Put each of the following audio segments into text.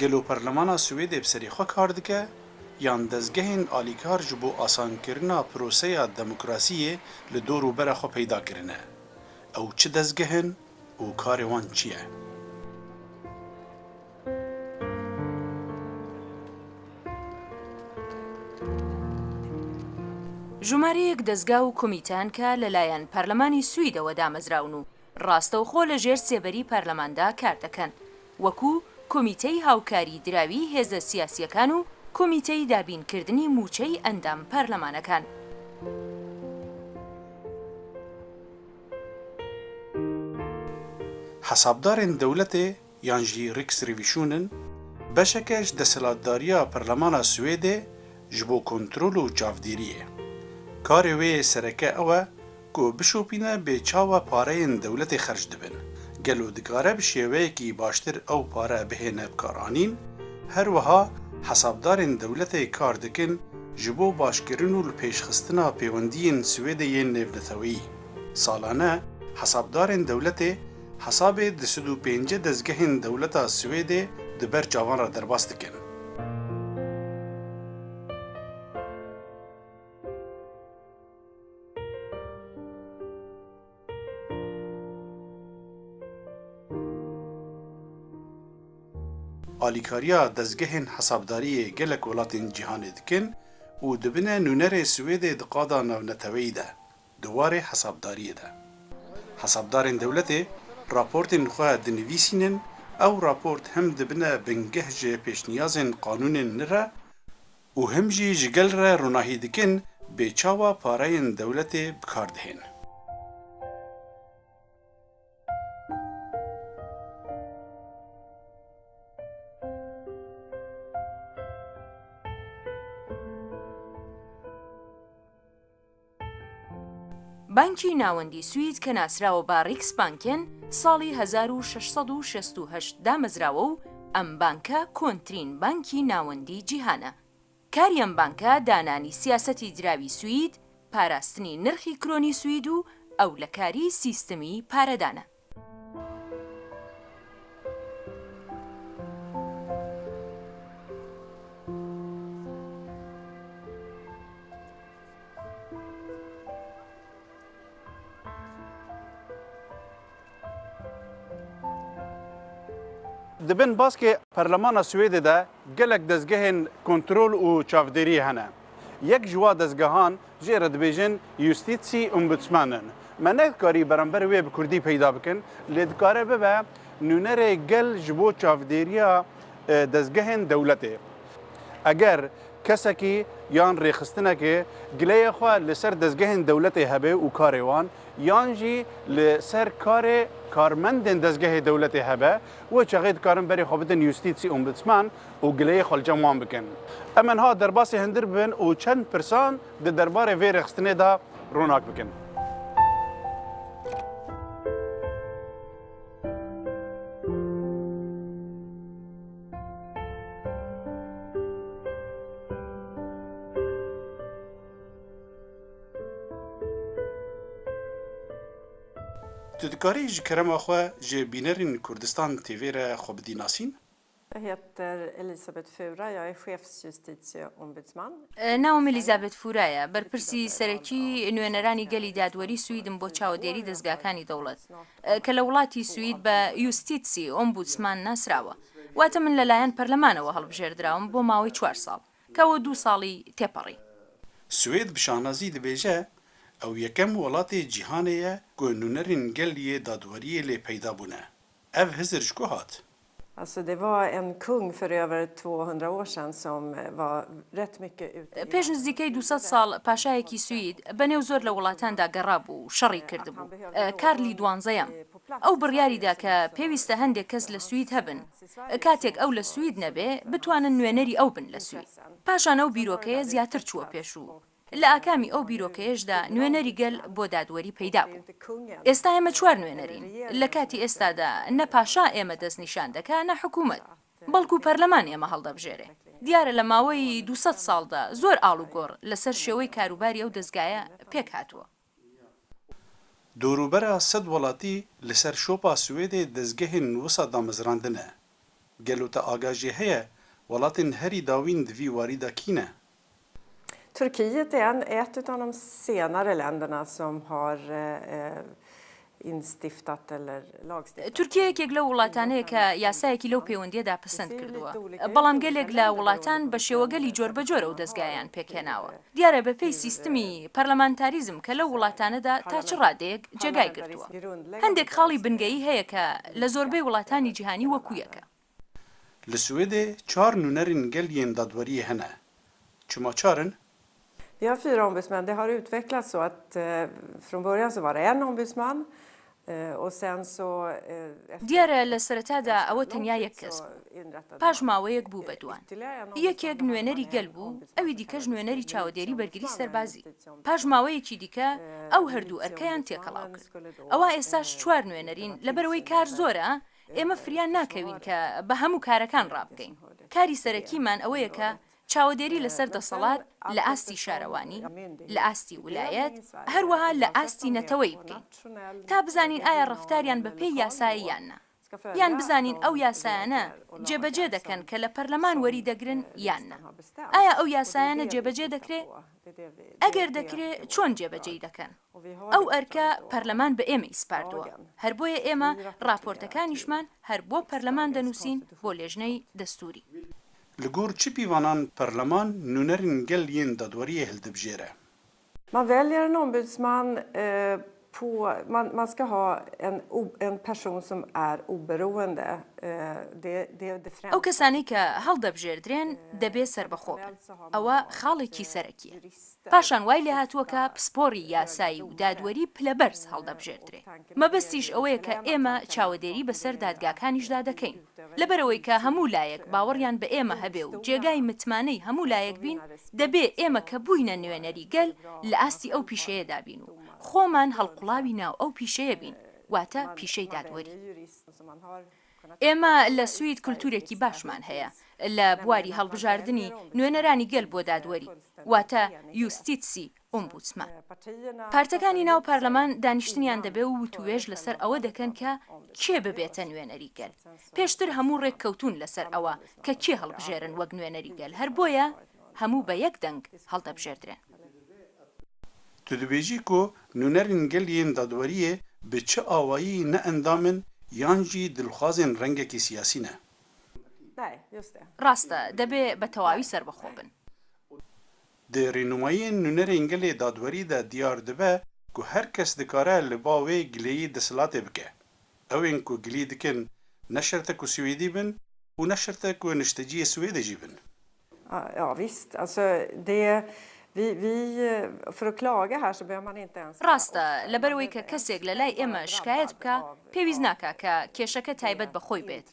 Gelo Perlemana Swêdê bi serê xwe kar dike yan dezgehên alîkar ji bo asankirina proseya demokrasiyê li dor û bera xwe peyda kirine? Ew çi dezgeh in û karê wan çi ye? ژمارەیەک دەزگا و کۆمیتە هەن کە لەلایەن پەرلەمانی سویدەوە دامەزراون و ڕاستەوخۆ لەژێر سێبەری پەرلەماندا کار دەکەن، وەکو کۆمیتەی هاوکاری دراوی هێزە سیاسییەکان و کۆمیتەی دابینکردنی مووچەی ئەندام پەرلەمانەکان. Hesabdarên dewletê yan jî Riksrevisionen, beşeke ji desthilatdariya Perlemana Swêdê ji bo kontrol û çavdêriyê. Karê wê yê sereke ew e ku bişopîne bê çawa pareyên dewletê xerc dibin, gelo dikare bi şêweyekî baştir ew pare bihêne bikaranîn, her wiha hesabdarên dewletê kar dikin ji bo başkirin û lipêşxistina pêwendiyên Swêdê yên nêvneteweyî. Salane hesabdarên dewletê Hesabê 250 dezgehên dewleta Swêdê di ber çavan re derbas dikin. Alîkariya dezgehên hesabdariyê gelek welatên cîhanê dikin û dibine nûnerê Swêdê di qada navneteweyî de. Di warê hesabdariyê de. Hesabdarên dewletê raportên xwe dinivîsînin, ew raport him dibine bingeh ji pêşniyazên qanûnên nire û him jî ji gel re ronahî dikin bê çawa pareyên dewletê bi kar dihên. بانکی ناوەندی سوید کە ناسراوە بە ڕیکسبانکێن ساڵی 1668 دامەزراوە و ئەم بانکە کۆنترین بانکی ناوەندی جیهانە. کاری ئەم بانکە دانانی سیاسەتی دراوی سوید، پاراستنی نرخی کرۆنی سوید و ئەولەکاری سیستمی پارەدانە. Di bin baskê Perlemana Swêdê de gelek dezgehên kontrol û çavdêriyê hene. Yek ji wa dezgehan jê re dibêjin Justitieombudsmannen. Me nedikarî beramber wê bi kurdî peyda bikin, lê dikare bibe nûnerê gel ji bo çavdêriya dezgehên dewletê. Eger kesekî yan rêxistinekê gileyê xwe li ser dezgehên dewletê hebe û karê wan yan jî li ser karê karmendên dezgehê dewletê hebe, wê çaxê dikarin berê xwe bidin Justitieombudsman û gileyê xwe li cem wan bikin. Em niha derbasê hundir bibin û çend pirsan di derbarê vê rêxistinê de ronak bikin. Tu dikarî ji kerema xwe ji bînerên Kurdistan TV re xwe bidî nasîn? Jag heter Elisabeth Fura, jag är chefsjustitieombudsman. ناوم ئێلیزابێت فورایە، بەرپرسی سەرەکی نوێنەرانی گەلی دادوەری سویدم بۆ چاوەدێری دەزگاکانی دەوڵەت، کە لە وڵاتی سوید بە یوستیتسی ئۆمبودسمان ناسراوە. واتە من لەلایەن پەرلەمانەوە هەڵبژێردراوم بۆ ماوەی چوار ساڵ، کە ئەوە دوو ساڵی تێپەڕی. سوێد bi şanazî dibêje ew yekem welatê cîhanê ye ku nûnerên gel yê dadweriyê lê peyda bûne. Ev hizir ji ku hat? Alltså det var en kung för över 200 år sedan som var rätt mycket ute i پێش نزیکەی 200 ساڵ پاشایەکی سوید بەنێو زۆر لە وڵاتاندا گەڕابوو و شەڕی کردبوو، کارلی دوانزەیەم. ئەو بڕیاری دا کە پێویستە هەندێک کەس لە سوید هەبن، کاتێک ئەو لە سوید نەبێ، بتوانن نوێنەری ئەو بن لە سوید. پاشان ئەو بیرۆکەیە زیاتر چووە پێش و لە ئاکامی ئەو بیرۆکەیەشدا نوێنەری گەل بۆ دادوەری پەیدا بوو. ئێستا ئێمە چوار نوێنەرین. لە کاتی ئێستادا نە پاشا ئێمە دەستنیشان دەکا نە حکوومەت، بەڵکوو پەرلەمان ئێمە هەڵدەبژێرێ. دیارە لە ماوەی 200 ساڵدا زۆر ئاڵوگۆڕ لەسەر شێوەی کاروباری ئەو دەزگایە پێک هاتووە. Dorûbera sed welatî li ser şopa Swêdê dezgehên wisa damezrandine. Gelo te aga jê heye welatên herî dawîn di vî warî de kî ne? Turkiet är en, ett utav de senare länderna som har instiftat eller lagstiftat. تورکیە یەکێک لەو وڵاتانەیە کە یاسایەکی لەو پەیوەندییەدا پەسەند کردووە، بەڵام گەلێک لە وڵاتان بە شێوەگەلی جۆربەجۆر ئەو دەزگایەیان پێکهێناوە. دیارە بە پێی سیستمی پەرلەمانتاریزم کە لەو وڵاتانەدا تا چ ڕادەیەک جێگای گرتووە. هەندێک خاڵی بنگەیی هەیە کە لە زۆربەی وڵاتانی جیهانی وەکوو یەکە. Li Swêdê çar nûnerên gel yên dadweriyê hene. Çima çar in? Vi har fyra ombudsmän. Det har utvecklats så att från början så var det en ombudsman och sen så دیارە لە سەرەتادا ئەوە تەنیا یەک کەس بوو. پاش ماوەیەک بوو بە دووان. یەکێک نوێنەری گەل بوو، ئەوی دیکەش نوێنەری چاوەدێری بەرگری سەربازی. پاش ماوەیەکی دیکە ئەو هەردوو ئەرکەیان تێکەڵاو کرد. ئەوا ئێستاش چوار نوێنەرین، لەبەرئەوەی کار زۆرە، ئێمە فریا ناکەوین کە بە هەموو کارەکان ڕابگەین. کاری سەرەکیمان ئەوەیە کە چاوەدێری لەسەر دەسەڵات لە ئاستی شارەوانی، لە ئاستی ولایەت، هەروەها لە ئاستی نەتەوەیی بکەین. تا بزانین ئایا ڕەفتاریان بە پێی یاسایە یان نا. یان بزانین ئەو یاسایانە جێبەجێ دەکەن کە لە پەرلەمان وەریدەگرن یان نا. ئایا ئەو یاسایانە جێبەجێ دەکرێ؟ ئەگەر دەکرێ چۆن جێبەجێی دەکەن؟ ئەو ئەرکە پەرلەمان بە ئێمەی سپاردووە، هەر بۆیە ئێمە ڕاپۆرتەکانیشمان هەر بۆ پەرلەمان دەنووسین بۆ لێژنەی دەستووری. Li gor çi pîvanan perleman nûnerên gel yên dadweriyê hildibijêre? Man väljer en ombudsman på, man, man ska ha en, en person som är oberoende. Det, det, det ئەو کەسانەی کە هەڵدەبژێردرێن دەبێ سەربەخۆ بن، ئەوە خاڵێکی سەرەکییە. پاشان وای لێهاتووە کە پسپۆڕی یاسایی و دادوەری پلەبەرز هەڵدەبژێردرێ. مەبەستیش ئەوەیە کە ئێمە چاوەدێری بەسەر دادگاکانیشدا دەکەین. لەبەرئەوەی کە هەموو لایەک باوەڕیان بە ئێمە هەبێ و جێگای متمانەی هەموو لایەک بین، دەبێ ئێمە کە بووینە نوێنەری گەل لە ئاستی ئەو پیشەیەدا بین و خۆمان هەڵقوڵاوی ناو ئەو پیشەیە بین، واتە پیشەی دادوەری. ئێمە لە سوید کولتوورێکی باشمان هەیە لە بواری هەڵبژاردنی نوێنەرانی گەل بۆ دادوەری، واتە یوستیتسی ئۆمبودسمان. پارتەکانی ناو پارلەمان دانیشتنیان دەبێ و وتووێژ لەسەر ئەوە دەکەن کە کێ ببێتە نوێنەری گەل. پێشتر هەموو ڕێککەوتوون لەسەر ئەوە کە کێ هەڵبژێرن وەک نوێنەری گەل، هەر بۆیە هەموو بە یەک دەنگ هەڵدەبژێردرێن. Tu dibêjî ku nûnerên gel yên dadweriyê bi çi awayî ne endam in yan jî dilxwazên rengekî siyasî ne? ڕاستە، دەبێ بە تەواوی سەربەخۆ بن. Di rênimayiyên nûnerên gelê dadwerî de diyar dibe ku her kes dikare li ba wê gileyî desthilatê bike. Ew ên ku gilî dikin ne şert e ku swêdî bin û ne şert e ku nişteciyê Swêdê jî bin. Ja visst, alltså det vi vi för att klaga här så behöver man inte ens vara ڕاستە، لەبەرئەوەی کە کەسێک لە لای ئێمە شکایەت بکا پێویست ناکا کە کێشەکە تایبەت بە خۆی بێت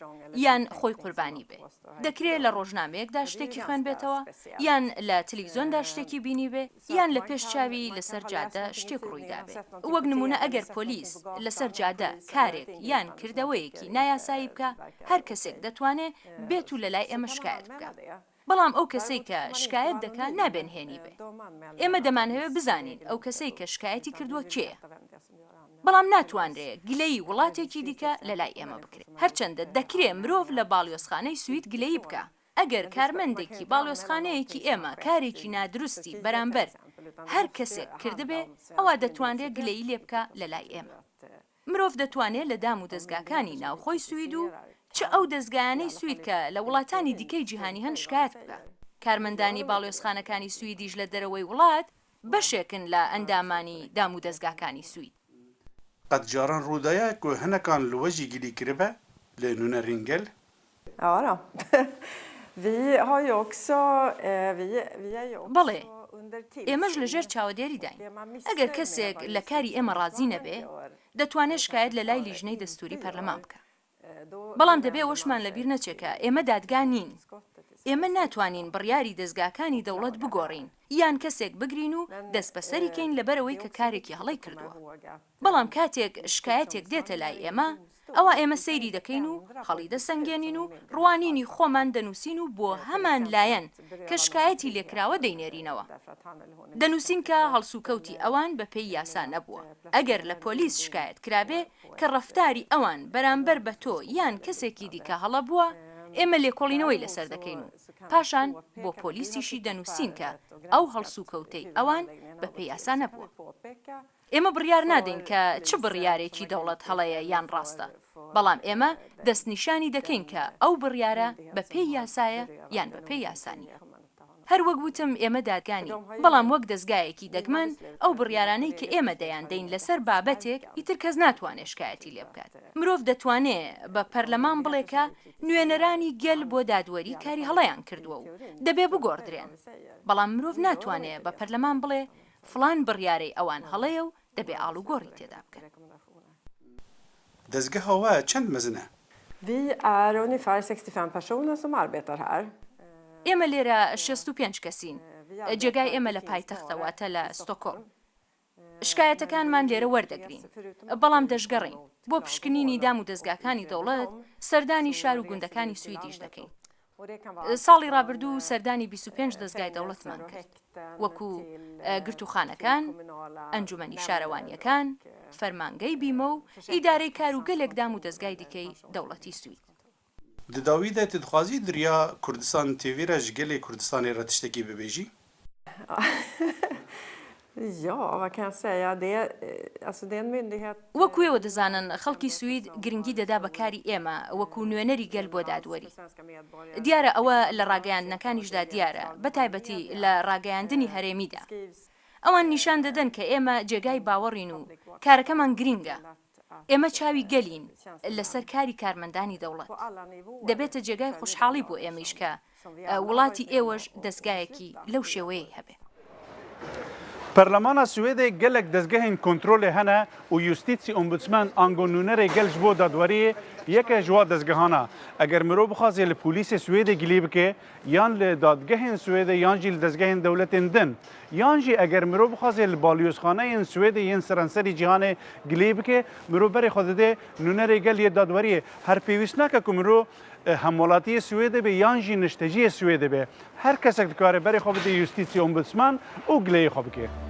یان خۆی قوربانی بێ. دەکرێ لە ڕۆژنامەیەکدا شتێکی خوێنبێتەوە یان لە تلیڤزیۆندا شتێکی بینیبێ یان لە پێش چاوی لەسەر جادە شتێک ڕوویدابێ. وەک نموونە ئەگەر پۆلیس لەسەر جادە کارێک یان کردەوەیەکی نایاسایی بکا هەر کەسێک دەتوانێ بێت و لەلای ئێمە شکایەت بکا. بەڵام ئەو کەسەی کە شکایەت دەکا نابێ نهێنی بێ. ئێمە دەمانهەوێ بزانین ئەو کەسەی کە شکایەتی کردووە کێیە. بەڵام ناتوانرێ گلەیی وڵاتێکی دیکە لەلای ئێمە بکرێ. هەرچەندە دەکرێ مرۆڤ لە باڵیۆزخانەی سوید گلەیی بکا، ئەگەر کارمەندێکی باڵیۆزخانەیەکی ئێمە کارێکی نادروستی بەرامبەر هەر کەسێک کردبێ، ئەوا دەتوانرێ گلەیی لێ بکا لەلای ئێمە. مرۆڤ دەتوانێ لە دام و دەزگاکانی ناوخۆی سوید و چ ئەو دەزگایانەی سوید کە لە وڵاتانی دیکەی جیهانی هەن شکایەت بکا. کارمەندانی باڵیۆزخانەکانی سویدیش لە دەرەوەی وڵات بەشێکن لە ئەندامانی دام و دەزگاکانی سوید. قەت جاران ڕوودایە ku hinekan li we jî gilî kiribe li nûnerên gel? Ja då. Vi har ju också, vi, vi är ju också بەڵێ، under ئێمەش لە tillsyn. ژێر چاوەدێریداین. Det man ئەگەر missnöjd med کەسێک vad لە کاری ئێمە ڕازی justitieombudsmannen نەبێ، gör, دەتوانێ till شکایەت لە exempel لای före لیژنەی inte دەستووری gör, پەرلەمان بکا. då بەڵام دەبێ vänder man ئەوەشمان لە sig بیر نەچێ till کە ئێمە دادگا نین. utskottet i ئێمە Sveriges ناتوانین بڕیاری دەزگاکانی och دەوڵەت klagar بگۆڕین där. یان کەسێک بگرین و Men دەستبەسەری کەین لەبەر det ئەوەی är کە också کارێکی viktigt هەڵەی att komma کردووە. ihåg att بەڵام کاتێک شکایەتێک دێتە justitieombudsmannen لای är ju ئێمە، ئەوا domstol. ئێمە Vi kan سەیری inte دەکەین و ändra på ett beslut هەڵیدەسەنگێنین som و en myndighet har ڕوانینی fattat. خۆمان دەنووسین و بۆ Till هەمان exempel لایەن att کە beröva någon شکایەتی لێکراوە friheten دەینێرینەوە. därför att han eller hon är دەنووسین misstänkt کە för brott هەڵسوکەوتی eller ئەوان بە پێی eller یاسا att نەبووە. ئەگەر placera لە en پۆلیس ung شکایەت کرابێ på کە ett ڕەفتاری ئەوان بەرامبەر بە تۆ ungdomshem یان eller کەسێکی liknande. دیکە هەڵە بووە، ئێمە لێکۆڵینەوەی لەسەر دەکەین و پاشان بۆ پۆلیسیشی دەنووسین کە ئەو هەڵسوکەوتەی ئەوان بەپێی یاسا نەبووە. ئێمە بڕیار نادەین کە چ بڕیارێکی دەوڵەت هەڵەیە یان ڕاستە، بەڵام ئێمە دەستنیشانی دەکەین کە ئەو بڕیارە بەپێی یاسایە یان بەپێی یاسا نییە. هەر وەک وتم ئێمە دادگا نین، بەڵام وەک دەزگایەکی دەگمەن ئەو بڕیارانەی کە ئێمە دەیاندەین لەسەر بابەتێک ئیتر کەس ناتوانێ شکایەتی لێ بکات. مرۆڤ دەتوانێ بە پەرلەمان بڵێ کە نوێنەرانی گەل بۆ دادوەری کاری هەڵەیان کردووە و دەبێ بگۆڕدرێن، بەڵام مرۆڤ ناتوانێ بە پەرلەمان بڵێ فڵان بڕیارەی ئەوان هەڵەیە و دەبێ ئاڵوگۆڕی تێدا بکەن. دەزگەها وە چەند مەزنە؟ Vi är ungefär 65 personer som arbetar här. ئێمە لێرە 65 کەسین. جێگای ئێمە لە پایتەختە واتە لە ستۆکۆڵم. شکایەتەکانمان لێرە وەردەگرین، بەڵام دەشگەڕێین. بۆ پشکنینی دام و دەزگاکانی دەوڵەت سەردانی شار و گوندەکانی سویدیش دەکەین. ساڵی ڕابردوو سەردانی 25 دەزگای دەوڵەتمان کرد، وەکو گرتووخانەکان، ئەنجومەنی شارەوانییەکان، فەرمانگەی بیمە و ئیدارەی کار و گەلێک دام و دەزگای دیکەی دەوڵەتی سوید. Di dawî de tu dixwazî di riya Kurdistan TV re ji gelê Kurdistanê re tiştekî bibêjî? Ja, vad kan jag säga? Det, alltså det är en myndighet. وەکو ئێوە دەزانن خەڵکی سوید گرنگی دەدا بە کاری ئێمە وەکو نوێنەری گەل بۆ دادوەری. دیارە ئەوە لە ڕاگەیاندنەکانیشدا دیارە، بە تایبەتی لە ڕاگەیاندنی هەرێمیدا. ئەوان نیشان دەدەن کە ئێمە جێگای باوەڕین و کارەکەمان گرینگە. ئێمە چاوی گەلین لەسەر کاری کارمەندانی دەوڵەت. دەبێتە جێگای خۆشحاڵی بۆ ئێمەیش کە وڵاتی ئێوەش دەزگایەکی لەو شێوەیەی هەبێ. پەرلەمانا سوێدê gelek dezgehên kontrolê hene û Justitieombudsman ango nûnerê gel ji bo dadweriyê yek e ji wa dezgehan e. Eger mirov bixwaze li polîsê Swêdê gilî bike yan li dadgehên Swêdê yan jî li dezgehên dewletên din yan jî eger mirov bixwaze li balyozxaneyên Swêdê yên seranserî cîhanê gilî bike mirov berê xwe dide nûnerê gel yê dadweriyê. Her pêwîst nake ku mirov hemwelatiyê Swêdê be yan jî nişteciyê Swêdê be. Her kesek dikare berê xwe bide Justitieombudsman û gileyê xwe bike.